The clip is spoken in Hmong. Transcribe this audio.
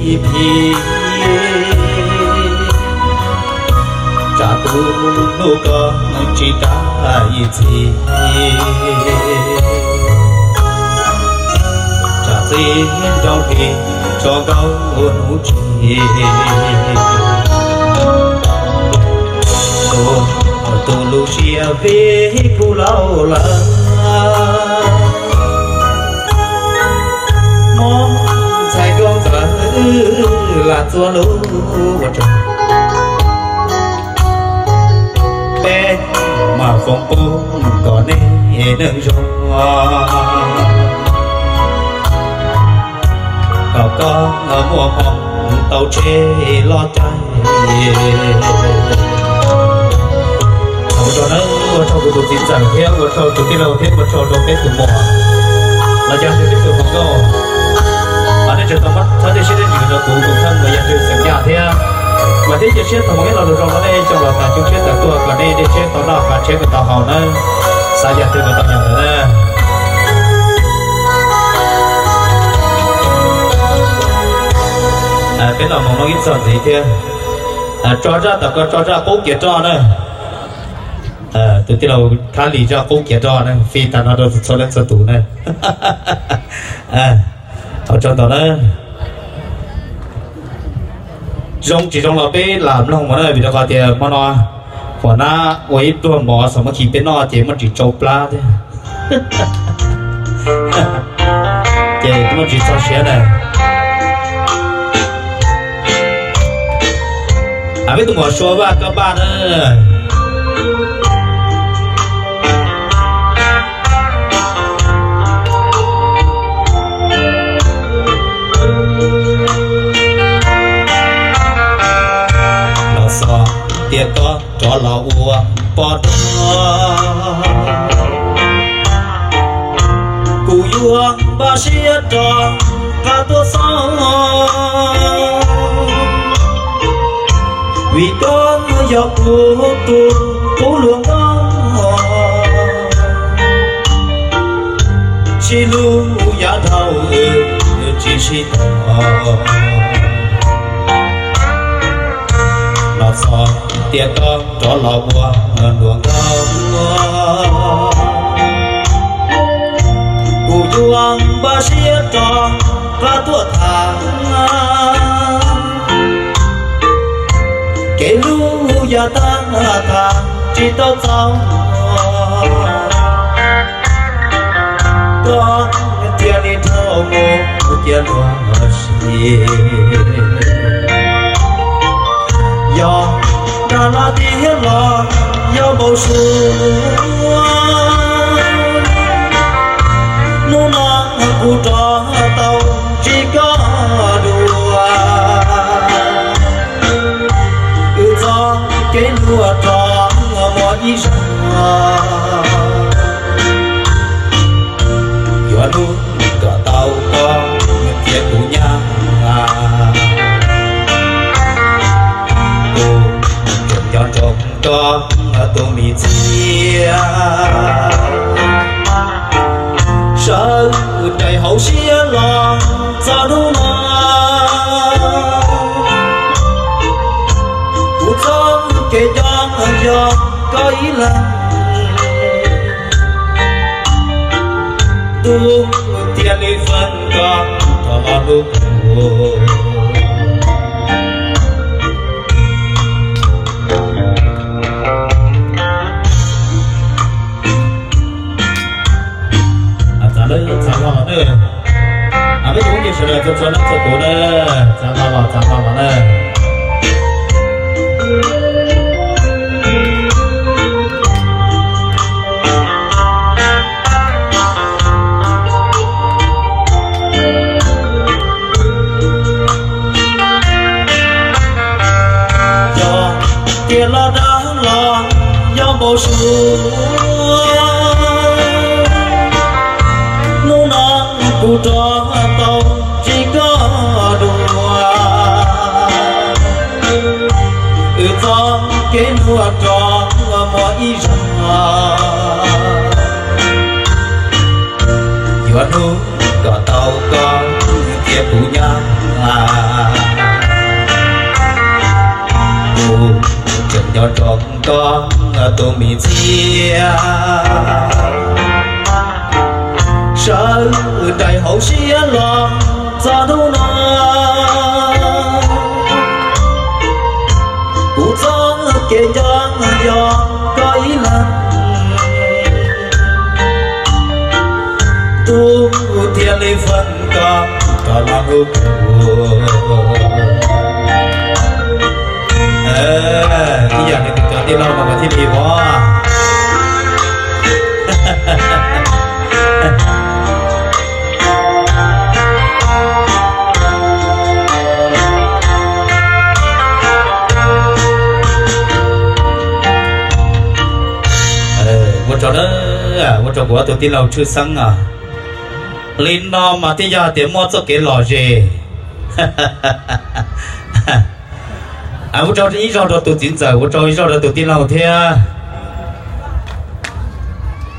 phim, tsam tus hlub koj tsis kam ib txhis, tsam txij nrau hli tso nkaus hnub tsis, tus lub siab vim kuv laus lawm. Mob ntxhais koj ntxawm lam txua lub ua tsaug, peb mam foom pub kom nej neej zoo, kom koj muaj hmoo tau tsheb loj caij. Ua tsaug nawb, ua tsaug kuv tus txiv ntxawm thiab ua tsaug tus tij laug thiab ua tsaug rau peb tus muam los yog rau peb tus hluas nkauj, mas nej tseem tau muab txhawb tej siab tej ntsws rau kuv tus kheej los yog rau xeem Yaj thiab. Mas thiab cia siab thaum mus ib los lus zoo rau nej coj los tas coob siab tawm tuaj kom nej dej siab tau noj qab tsheb kom tau haus nawb, xav yam twg kom tau yam ntawd na. Peb los mus no ib txog ntxiv thiab, tso zaj tom koj tso zaj qub kiag roj na. Tus tij laug Khab Lis zaj qub kiag roj na, fij tag no rau txhua leej txhua tus na. Ua tsaug ntau na. Zoo tsis zoo los peb lam mloog mus na, vim rau qhov tias hmo no Huam Nab ua ib pluag mov xav muab khi peb noj ces muaj tsis tsau plab thiab. Ces muaj tsis txog siab na. Peb tus muam Sua Vaj koj npaj na. Los xav tias koj rov los ua poj dog, kuv yuav npaj siab rov qab tuaj xauj, vim koj yog kuv tus qub hluas nkauj, sib hlub yav dhau tsis sib tog. Los xav tias koj rov los ua hluas nkauj, kuv yuav npaj siab rov qab tuaj tham, kev hlub yav tag tham tsis tau txaus, koj thiaj li dhau mus cia luag si. Yog dag los tiag los yog npau suav, hnub no kuv rov tau ntsib koj dua, wb txoj kev hlub rov muaj ib zaug, yuav hlub kom tau koj thiab kuv nyab, kuv tseem nco ntsoov koj tus me ntxhiab, sawv daws hauv siab los txog hnub no, kuv txoj kev nco yog koj ib leeg, ntuj thiaj li faj koj rov los hlub kuv. Txav los, txav los na, peb tus phooj ywg sawv daws txhua txhua leej txhua tus na, txav los los, txav los los na. Yog tias los dag los yog npau suav, hnub no kuv rov tau ntsib koj dua, wb txoj kev hlub rov muaj ib zaug, yuav hlub kom tau koj thiab kuv nyab. Rau koj tus me ntxhiab, sawv daws hauv siab los txog hnub no, kuv txoj kev nco yog koj ib leeg, kuv thiaj li foom koj rov los hu kuv. Ib yam li kuv cov tij laug mas kuv thiaj li ua ua rau, ua rau kuv ob tug tij laug tshwj xeeb os. Li no mas thiaj yog tias muaj txoj kev lom zem. Ua rau ib zaug rau tus txiv ntxawm, ua rau ib zaug rau tus tij laug thiab.